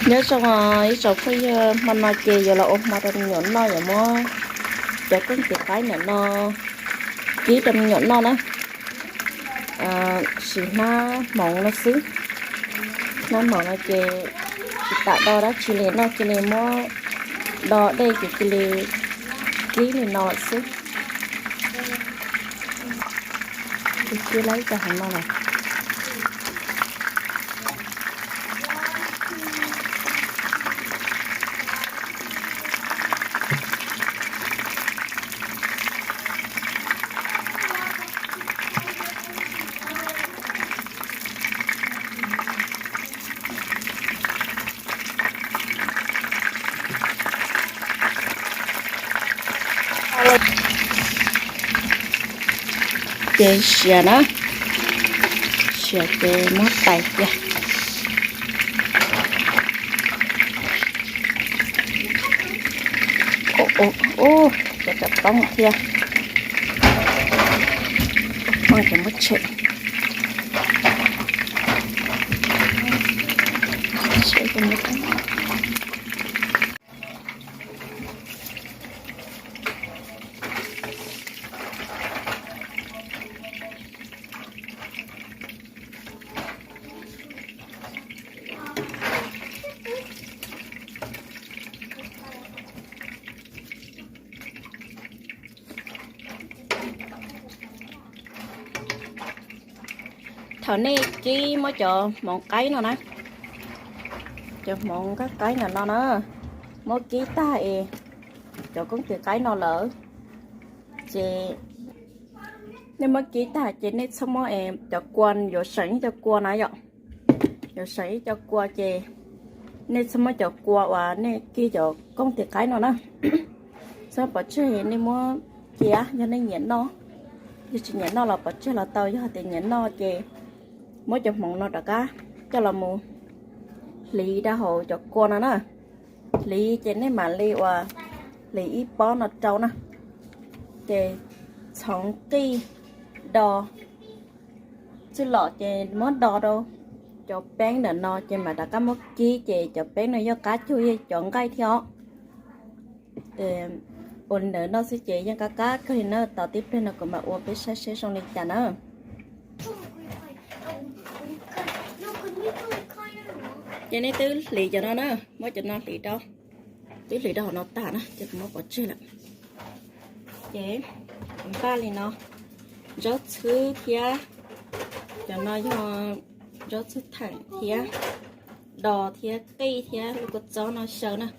Nyob zoo ib tsoom phooj ywg, hmo no ces yuav los ua hmo rau me nyuam noj, yuav muab cov koob tis qaib ntawm no kib rau me nyuam noj na. Siv hnab hmoov no xwb. Hnab hmoov no ces tsis tas do dab tsi li, noj cia li muab do dej ces cia li kib li no lawm xwb. Kib lawm ib co hauv no lawm. Ces siav na, siav ces muab tais cia. Ub, cov cov poob thiab. Poob ces muab tshem. Thaum nej kib muab cov hmoov qaib no na, cov hmoov qaib qaib no no na, muab kib tag es cov koob tis qaib no lawm, ces nej muab kib tag ces nej txhob muab cov kua, yuav seem ib co kua na yom. Yuav seem ib co kua ces nej txhob muab cov kua uas nej kib cov koob tis qaib no na, txhob pov tseg, nej muab cia. Yog nej nyiam noj, yog tsis nyiam noj los pov tseg los tau. Yog hais tias nyiam noj ces muab cov hmoov no rov qab coj los mus hliv rau hauv cov kua no na. Hliv ces nej mam li uas hliv ib pob no rau na, ces txhoov qij do txwj lom ces muab do rau cov peeb ntawm no ces mam rov qab muab kib ces cov peeb no yeej qab cuag cov nqaij thiab os. Ua li ntawd noj xwb ces yeej qab qab kawg li na. Tos tib pliag no kuv mam ua peb saib seb zoo li cas na. Ces nej twb hliv cov no na, muab cov no hliv rau, twb hliv rau hauv no tag na ces kuv muab pov tseg lawm. Ces npaj li no, zaub txhwb thiab, cov no yog zaub txhwb theem thiab, do thiab qij thiab lub kua txob no xyaw na.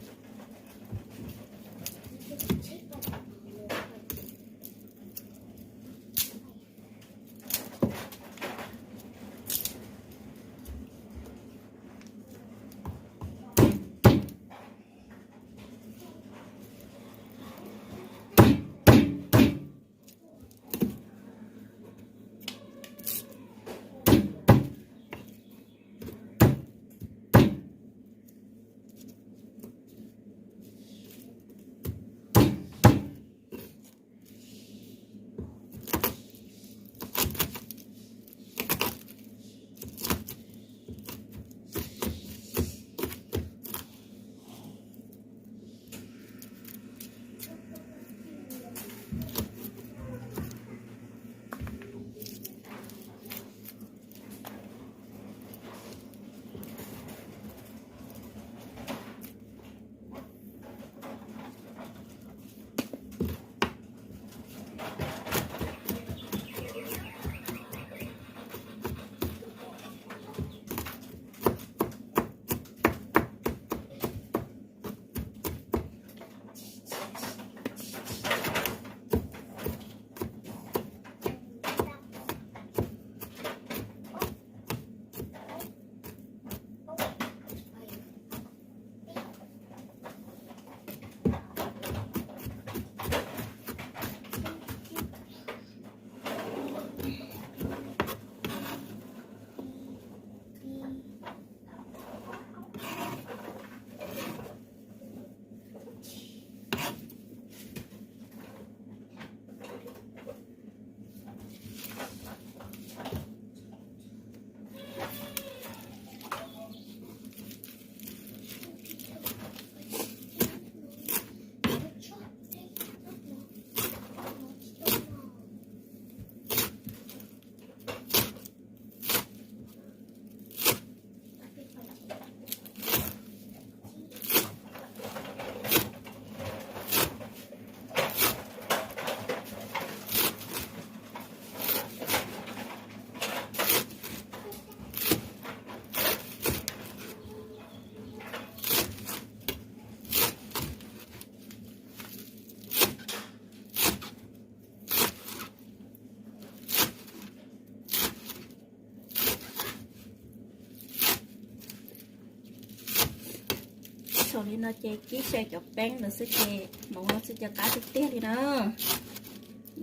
Li no ces kib xyaw cov peeb ntawd xwb ces hmoov no xwb ces qab tiag tiag li na.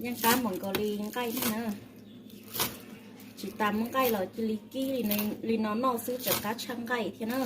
Yeej qab npaum nkaus li nqaij na. Tsis tas muab nqaij los cia li kib li no noj xwb tseem qab tshaj nqaij thiab na.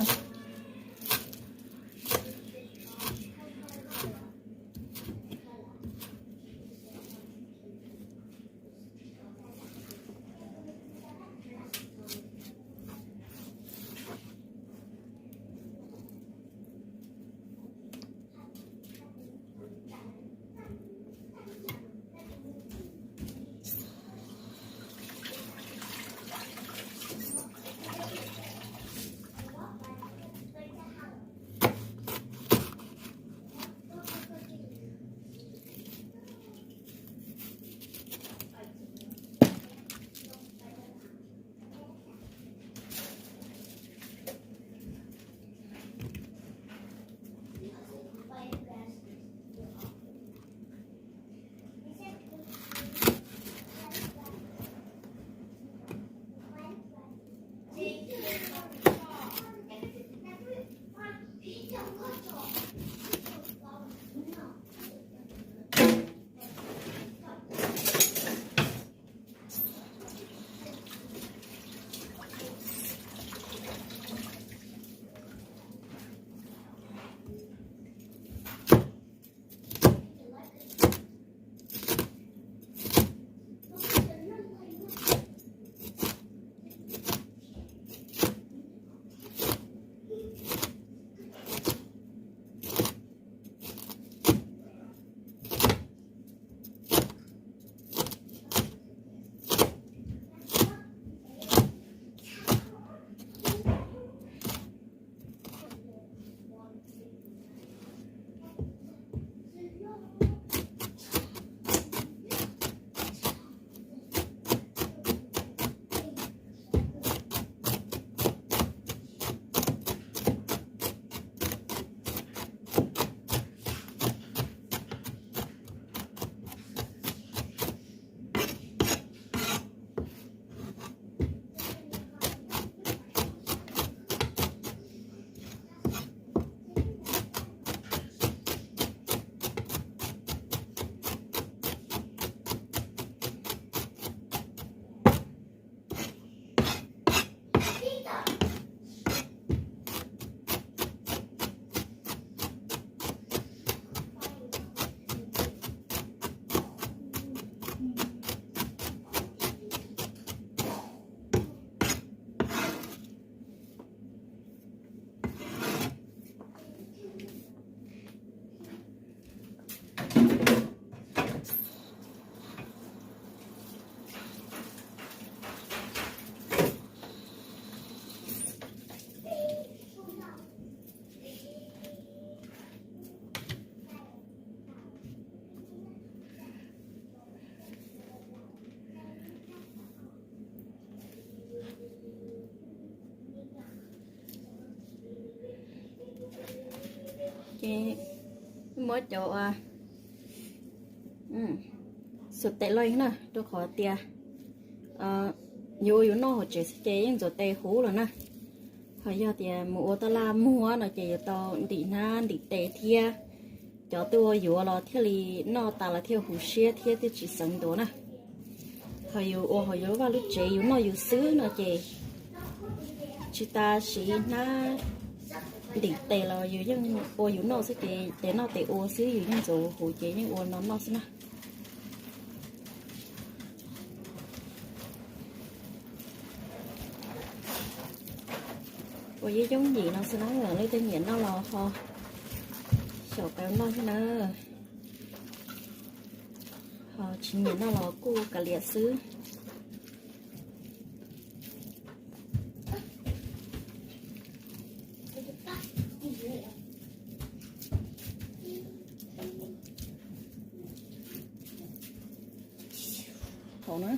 Ces muab cov xuas tes los na, rau qhov tias yuav ua yus noj hauv tsev xwb ces yeej ntxuav tes huv lawm na. Ho yog tias mus ua taj laj muag no ces yuav tau ntim hnab ntim tes thiab. Cov tuaj ua yuav los thiaj li noj tas los thiaj huv siab thiab thiaj tsis xeev ntuav na. Ho yus ua hauv yus lub vaj lub tsev yus noj yus xwb no ces tsis tas siv hnab ntim tes los yus yeej ua yus noj xwb ces tes noj tes ua xwb yus yeej ntxuav huv ces yeej ua no noj xwb na. Ua yooj yooj yim no xwb na, leej twg nyiam noj los ho xyaum tau noj xwb na. Ho tsis nyiam noj los kuj kav liam xwb. Hauv na.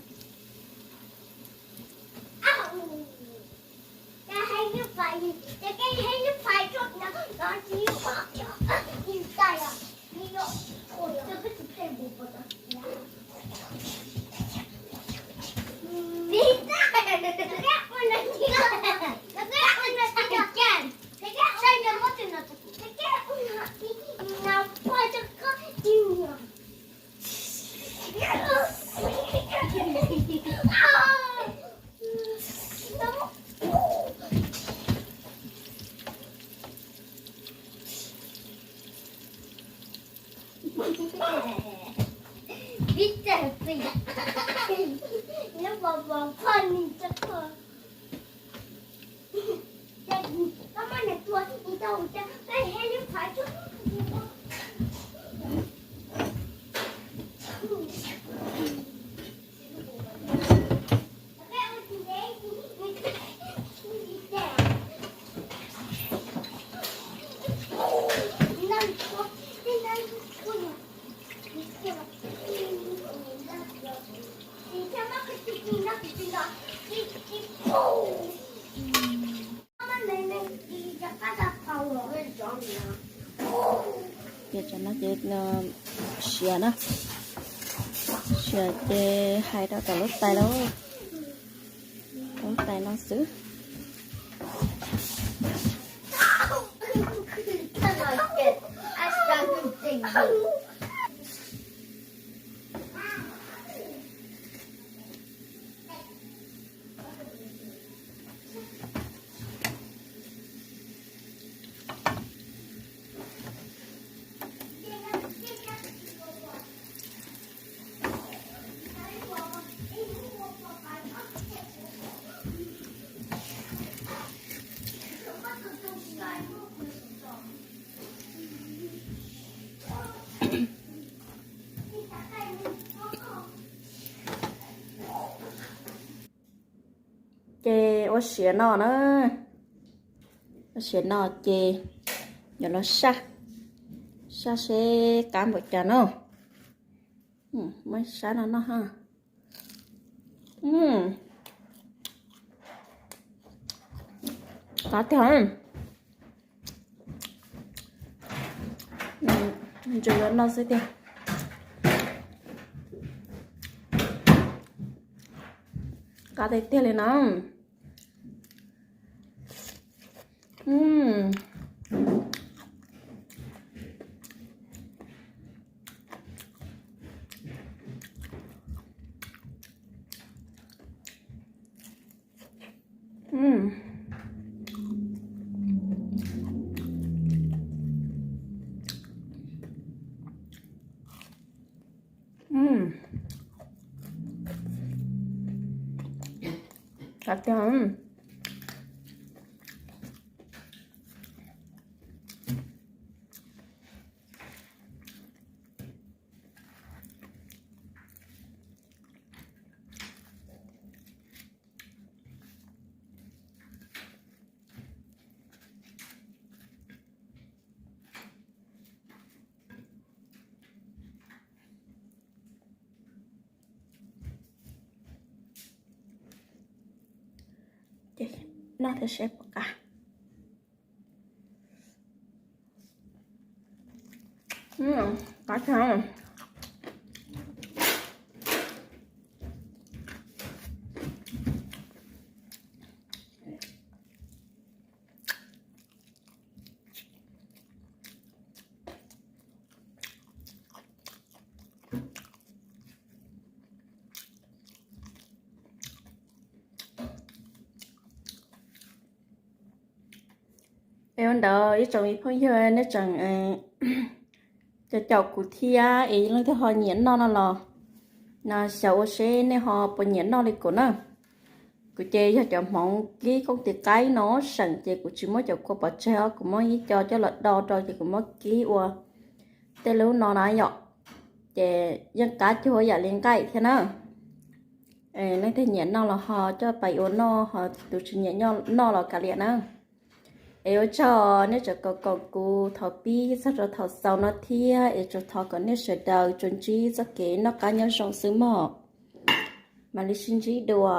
Ces tam no ces siav na, siav ces hais rau tom lub tais lauj, lub tais no xwb. Ces ua siav no na, ua siav no ces yuav los saj, saj seb qab npaum cas no. Muab sab no noj ha. Qab tiag. Ntses yuav noj xwb tiag. Qab tiag tiag li no. Qab tiag. Ces noj thiab seb puas qab. Qab tshaj. Es ua ntawd ib tsoom me phooj ywg nej tseem caum caum kuv thiab es leej twg ho nyiam noj no los no xyaum ua seb nej ho puas nyiam noj li kuv na. Kuv ces yog cov hmoov kib kooj tis qaib no seem ces kuv tsis muab cov kua pov tseg os, kuv muab ib co coj los do rau ces kuv muab kib ua tej lub no na yom. Ces yeej qab cuag yam li nqaij thiab na. Leej twg nyiam noj los ho coj pais ua noj, ho tus tsis nyiam noj los kav liam na. Es ua tsaug nej tseem koom koom kuv thaum pib txog rau thaum xaus no thiab es tsuas thov kom nej sawv daws tsuas ntsib txoj kev noj qab nyob zoo xwb mog. Mam li sib ntsib dua.